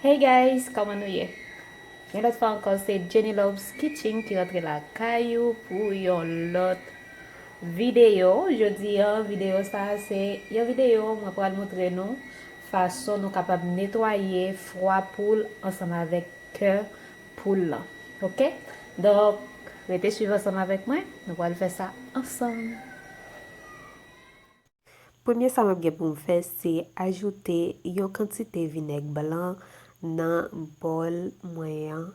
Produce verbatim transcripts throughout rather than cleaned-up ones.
Hey guys, kòman nou ye? Yon lòt fwa ankò, se Jenny Loves Kitchen ki rantre lakay ou pou yon lòt videyo. Jodi a, videyo sa a se yon videyo mwen pral montre nou fason nou kapab netwaye fwa poul ansanm avèk kè poul lan. Oke? Donk, rete swiv ansanm avèk mwen, nou pral fè sa ansanm. Premye sa m ap gen pou m fè, se ajoute yon kantite vinèg blan nan bòl mwen an.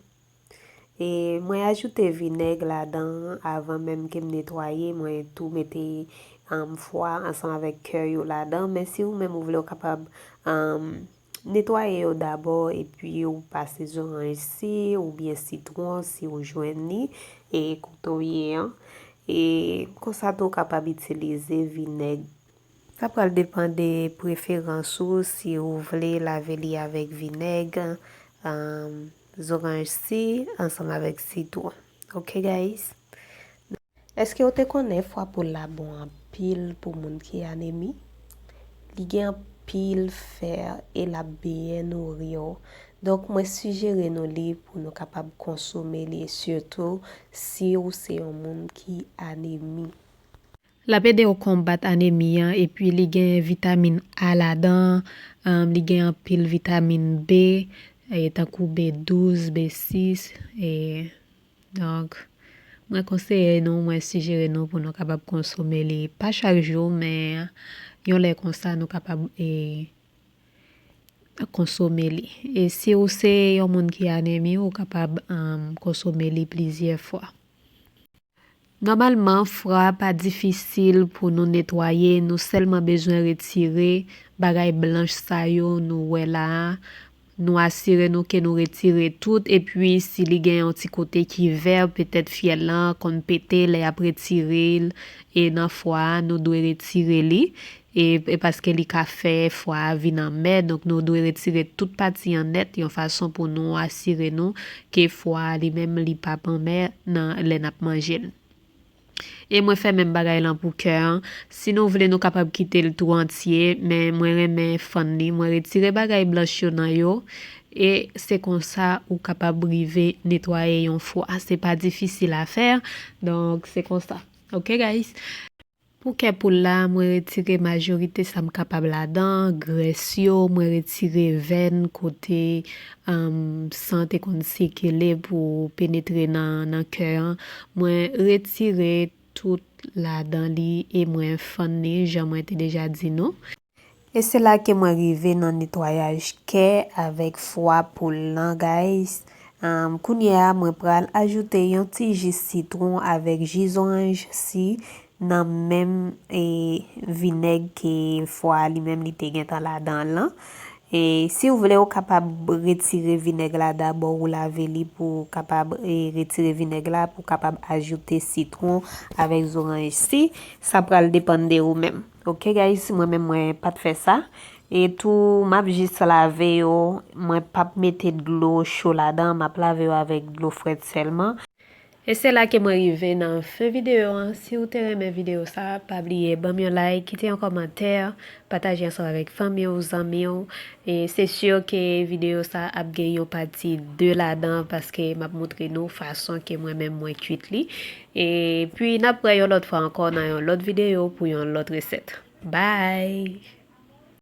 E mwen ajoute vinèg ladan avan menm ke m netwaye. Mwen tou mete, um, fwa ansanm avèk kè yo ladan. Men si ou menm ou vle, ou kapab, um, netwaye yo dabò, epi ou pase zoranj si, oubyen sitwon, si ou jwenn li, e kote w ye an. E konsa tou, ou kapab itilize vinèg. Sa pral depann de preferans ou, si ou vle lave li avèk vinèg, um, zoranj si, ansanm avèk sitwon. Oke, guys? Èske w te konnen fwa poul la bon anpil pou moun ki anemi? Li gen anpil fè e l ap byen nouri w. Donk, mwen sijere nou li pou nou kapab konsome li, sitou si w se yon moun ki anemi. L ap ede w konbat anemi an, epi li gen vitamin A ladan, um, li gen anpil vitamin B, e, tankou B douz, B sis, e, donk, mwen konseye nou, mwen sijere nou pou nou kapab konsome li, pa chak jou, men yon lè konsa, nou kapab, e, konsome li. E si w se yon moun ki anemi, ou kapab, um, konsome li plizyè fwa. Nòmalman, fwa pa difisil pou nou netwaye, nou sèlman bezwen retire bagay blanch sa yo nou wè la a. Nou asire nou ke nou retire tout, epi si li gen yon ti kote ki vè, petèt fyèl lan konn pete lè y ap retire l, e nan fwa a, nou dwe retire li, e, e paske li ka fè fwa a vin anmè, donk nou dwe retire tout pati an nèt, yon fason pou nou asire nou ke fwa a li menm li p ap anmè nan, lè n ap manje l. E mwen fè menm bagay lan pou kè an. Si nou vle, nou kapab kite l tou antye, men mwen renmen fann li. Mwen retire bagay blanch yo nan yo, e se konsa ou kapab rive netwaye yon fwa. Se pa difisil a fè, donk se konsa. Oke, guys? Pou kè poul la, mwen retire majorite sa m kapab ladan, grès yo, mwen retire vèn kote, um, san te konn sikile pou penetre nan, nan kè an. Mwen retire tout ladan li e mwen fann li, jan mwen te deja di nou. E se la ke mwen rive nan netwayaj kè avèk fwa poul lan, guys. Um, kounye a, mwen pral ajoute yon ti ji sitwon avèk ji zoranj si nan menm, e, vinèg ke fwa a li menm li te gentan ladan l lan. E si w vle, ou kapab retire vinèg la dabò, ou lave li pou w kapab, e, retire vinèg la, pou w kapab ajoute sitwon avèk zoranj si. Sa pral depann de ou menm. Oke, guys, mwen menm mwen pa t fè sa. E tou, m ap jis lave yo. Mwen p ap mete dlo cho ladan. M ap lave yo avèk dlo frèt sèlman. E se la ke mwen rive nan fen videyo an. Si w te renmen videyo sa, pa bliye ban m yon like, kite yon kòmantè, pataje ansanm avèk fanmi w, zanmi w. E se si ke videyo sa ap gen yon pati de ladan, paske m ap montre nou fason ke mwen menm mwen kuit li. Epi n ap wè yon lòt fwa ankò nan yon lòt videyo pou yon lòt resèt. Bye!